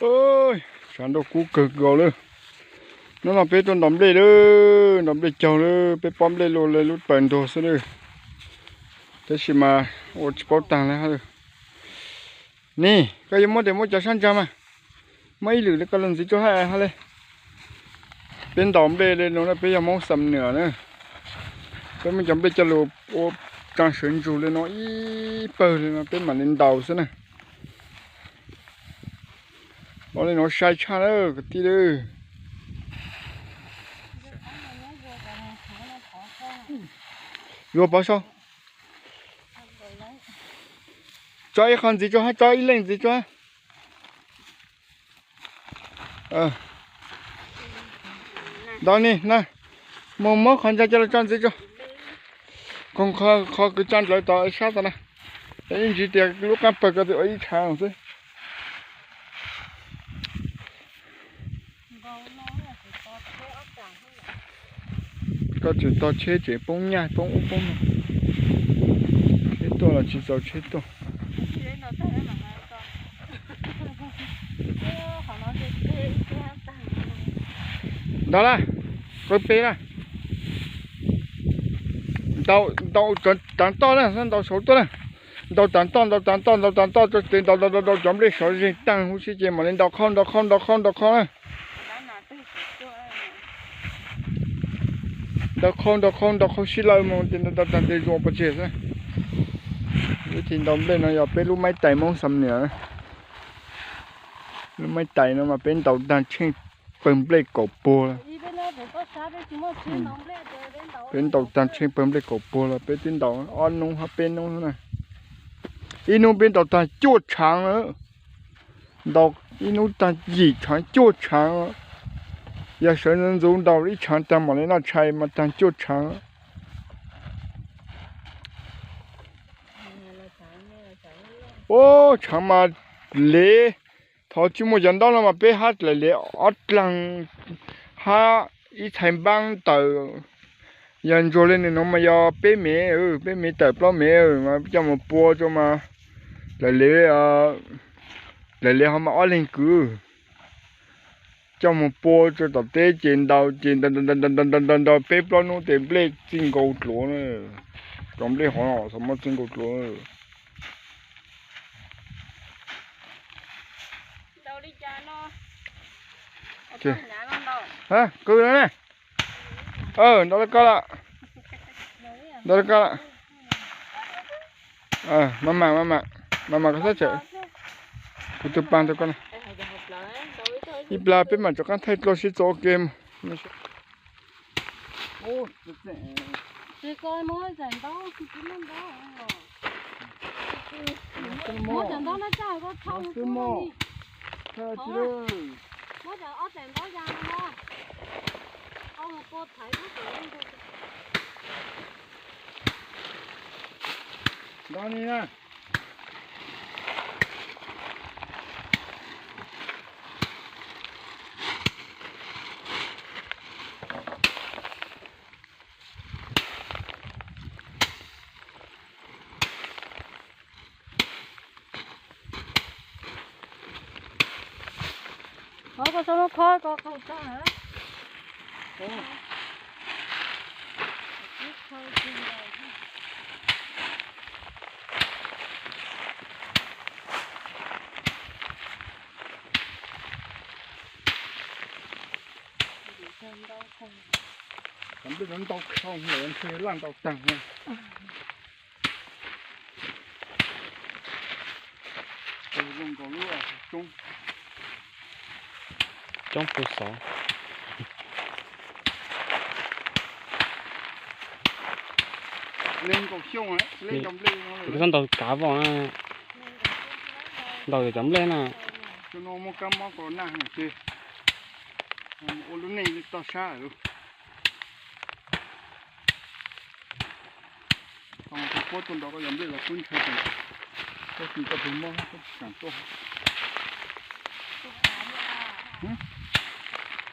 Oj, tshav ntuj kub kawg nkaus lawm. Hnub no peb tuaj ntaus nplej lawm, ntaus nplej caug lawm, peb pob nplej luaj li lub taws ntuag xwb lawm. Tab sis mas ua tsis paub tag li hab. Nis, koj yuav muab tes muab cov sab ntsa mas, muab ib lwm li koj los ntxiv tsuag hab hab li. Peb ntaus nplej li no na, peb yog Hmoob Xam Nuam na. Peb muab cov nplej coj los ua tsaa sawv ntsug li no ib pawg li no peb mam li ntaus xwb na. Ua li no sai tshaj lawm kwv tij lawm. Zuag pov saib. Tso ib qho ntxiv tsuag hab, tso ib leej ntxiv tsuag hab. Ntaus ni na, mus muab qhov ntsa coj los tso ntxiv tsuag. Koog qhov kws tsa ntlawv tom sab tom na. Ib ntsis tias lub qaab pawg ko tw ua ib tshaav xwb. Koj tseem tog tsheb tseem poob nyaj poob ub poob no. Tsheb tuaj los tsis txaus tsheb tuaj. Ntaus lawm, qw pem lawm. Ntaus, ntaus taav toj na, ntaus saud tuaj na. Ntaus taav toj, ntaus taav toj, ntaus taav toj, tso tes ntaus, ntaus, ntaus, ntaus cov nplej sov zeg taag huv si ces mam li ntaus qhau, ntaus qhau, ntaus qhau, ntaus qhau na. Ntaus qhau, ntaus qhau, ntaus qhau sib lawv mus ces ntaus taag tes zuag pov tseg xwb. Vib thib ntaus nplej no yog peb lub maib tais Hmoob Xam Nuam. Lub maib tais no mas peb ntaus taag tsheej pawg nplej kaum puag lawm. Peb ntaus taag tsheej pawg nplej kaum puag lawm, peb twb ntaus ob nub hab peb nub na. Ib nub peb ntaus taag cuaj tshaav lawm. Ntaus ib nub taag yim tshaav cuaj tshaav. Yog sawv ntxuv ntaus ib tshaav taag mam li noj tshais mas taag cuaj tshaav. Ub, tshaav mas lev, thaum tsis muaj cov ntaub no mas peb hab dlaim lev ob dlaag hab ib txhais npaab tawm. Yog ntsuag li nws nuav mas yog peb mev, peb mev tawm plaub mev mas coj mus pua rua mas dlaim lev, dlaim lev ho mas ob leeg kwv. Coj mus pua rua tom teb ces ntaus ces ntaus ntaus ntaus peb plaub nub tes nplej txij nkaus dluav na. Cov nplej hov xav muab txij nkaus dluav. Qw na, ntaus li koj lawm, ntaus li koj lawm. Maj mam, maj mam, maj mam koj xav tsawm. Kuv tus paag rau koj na. Ib plag peb mam rov qaab thaij dlua sib txuas ua ke. Ntaus ni na. Koj txhob muab khob ko qaug tag. Cov nplej no ntau kawg lawm, ntshe laj ntau taag na. Zoo nkaus lub roob, roob pug xov. Leeg nkaus xyoo, leeg nkaus nplej no. Kuv xav ntaus kav voj na, ntaus cov nplej na. Cov no muaj kab mob corona ces ua lub neej toj sab lawm. Thaum puab tuaj ntaus koj cov nplej los kuj ntshai tas, tab sis koj tus mob koj tsis kaam tuaj.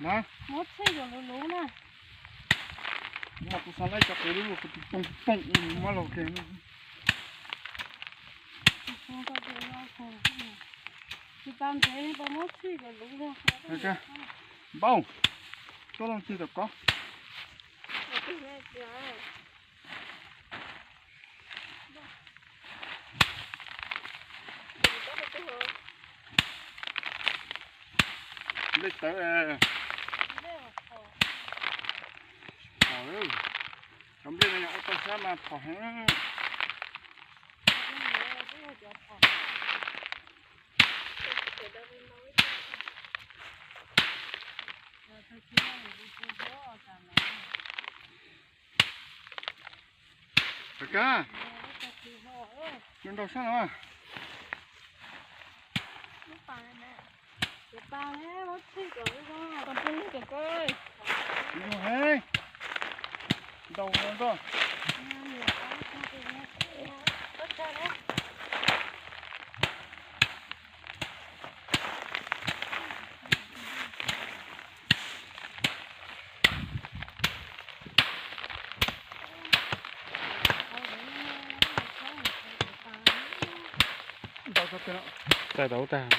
Na, mas kuv xav laib cov qev lub kuv tus pooj pooj mob laug kiag. Tsis tas ntev, tau muab txhij kom luv. Npau, tuaj loo txhij tom ko. Nplej tawv. Phom, cov nplej no yog ua tau sab mas phom heev. Kawg kawg, nws nrau sab no. Yog heev, nrau no nrau. Txais tau tag.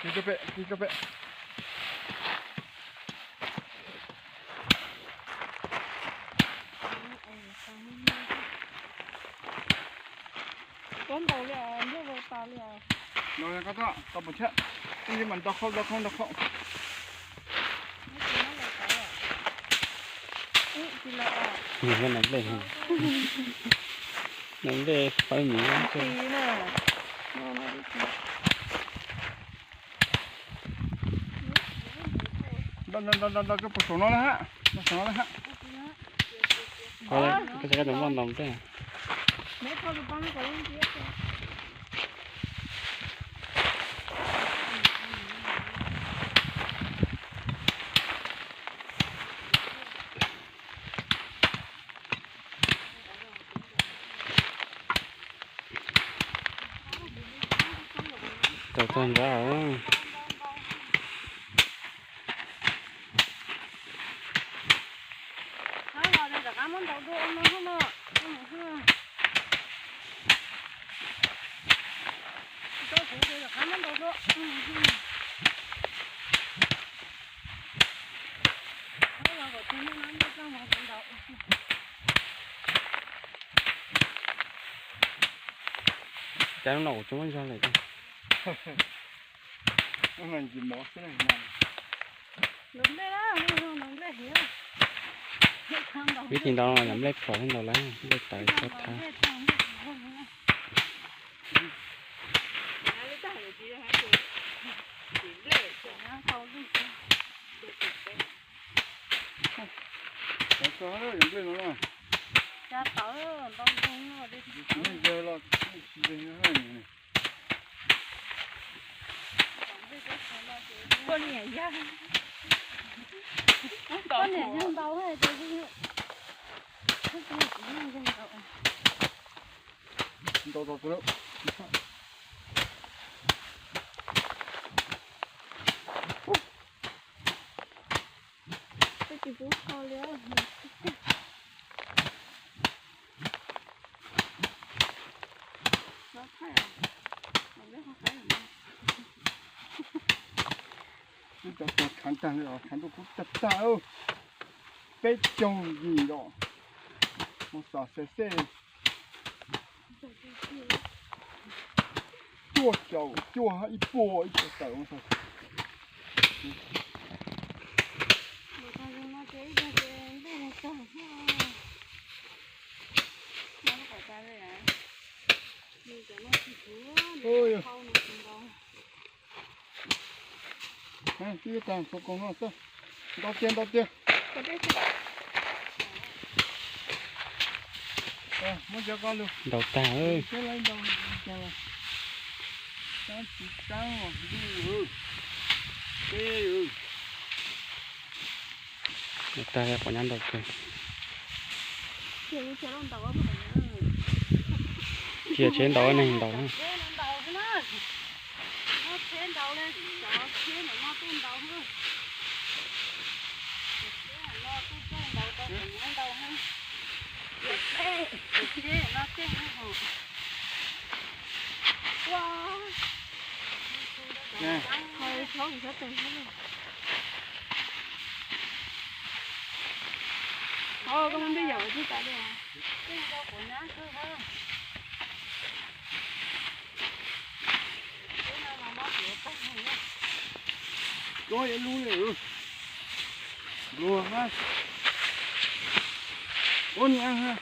Tig rau pem, tig rau pem. Koj ntaus li os, ntuj, vau tas li os. Ntaus li koj, tau pom thiab. Ib yam mas ntaus khau, ntaus khau, ntaus khau. Nws yog nplej, nplej fawb miv. Ntaus, ntaus, ntaus, ntaus rau puag saum no na ha, puag saum no na ha. Koj, koj tsis muaj ntaus nplej. Tau tag nrho. Cas no kuv tsis muaj zog lawm. Vib tis ntaus no yog nplej phom thiab ntaus lawm, nplej tawv txhob thab. Ntau tau tus lawm. Twb tsis pub kho li. Wb cov tuag khav tag li os, khav ntuj kub tag tag. Peb caug yim los mus xav xes xej. Cuaj caum cuaj ib puas ib puas tawm mus xav. Twb tag txhua koog no xwb. Ntau tiag, ntau tiag. Muab cov ko lug. Ntau tag. Sab tsis sab ntuj. Ntau tag, pom nyab ntau kawg. Khiav tsheb ntaus neeg ntaus. Tsob yuav lub li. Luag ha. Ua niam ha.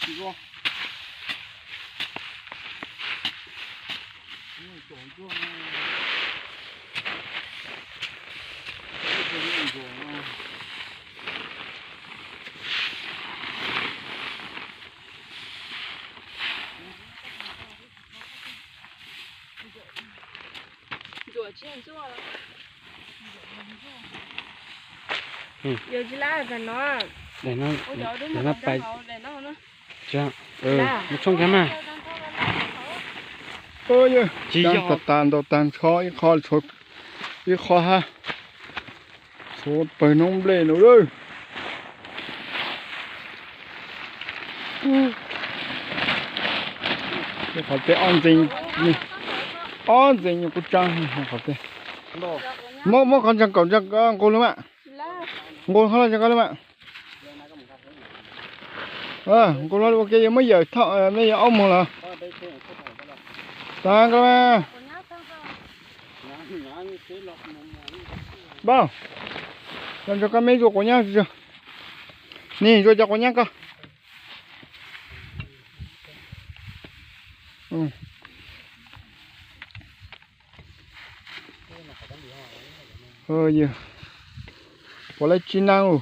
Tsis zoo. Mus tshooj kiag mas. Tsis yog tas tas ntaus tag nrho ib qho, ib qho hab. Tshuav pawg noob nplej no lawm. Qhov teb ob ntxees, ob ntxees nyuag kuj tsaab qhov teb. Muab, muab qhov ntseeg kaum ntseeg nqus lug mas. Nqus qhov ntseeg kaum lug mas. Nqus hlo ua ke yuav muab yawm thauj, mej yuav aub moog los. Taag ko mas. Npauj, los nrug koj meb zuas quav nyab. Nig zuas cov quav nyab ko. Puas lawv tsi naag u.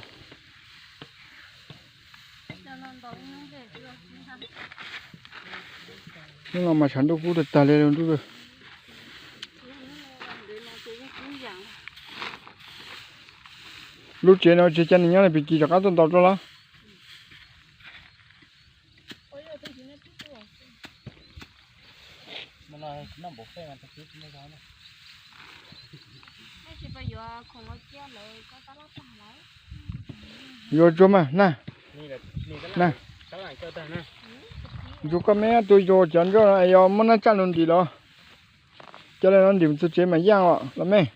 Hnub no mas tshav ntuj kub tag tag li lub ntuj. Lub tsev no tsis ca nws nyob li pig kis rov qab tuaj ntaus rau lawm. Yuav tsuag mas na. Ntsuag koj meb tus yog cov ntsoj no yog muab nab tsaj lug ntim los. Coj li no ntim txug tsev mas yaaj os los mej.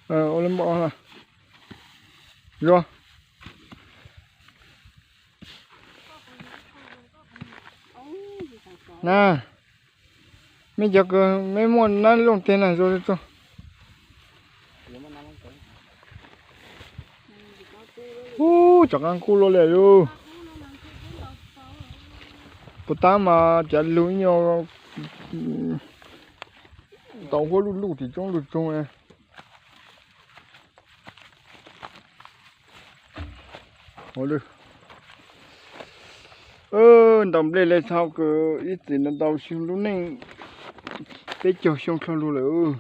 Ua li npau zuag. Na, mej cov kws mej muaj nab looj teg na, zuag zuag tsuag. Ub, tsov qab kub luaj li lauj. Puas tab mas cav lug ib nyuag tau huab luj luj tim roob lug tsoog. Ntaus nplej le txhua kws ib txwm ntaus xyoo lub neej peb caug xyoo dlhau lug lawm.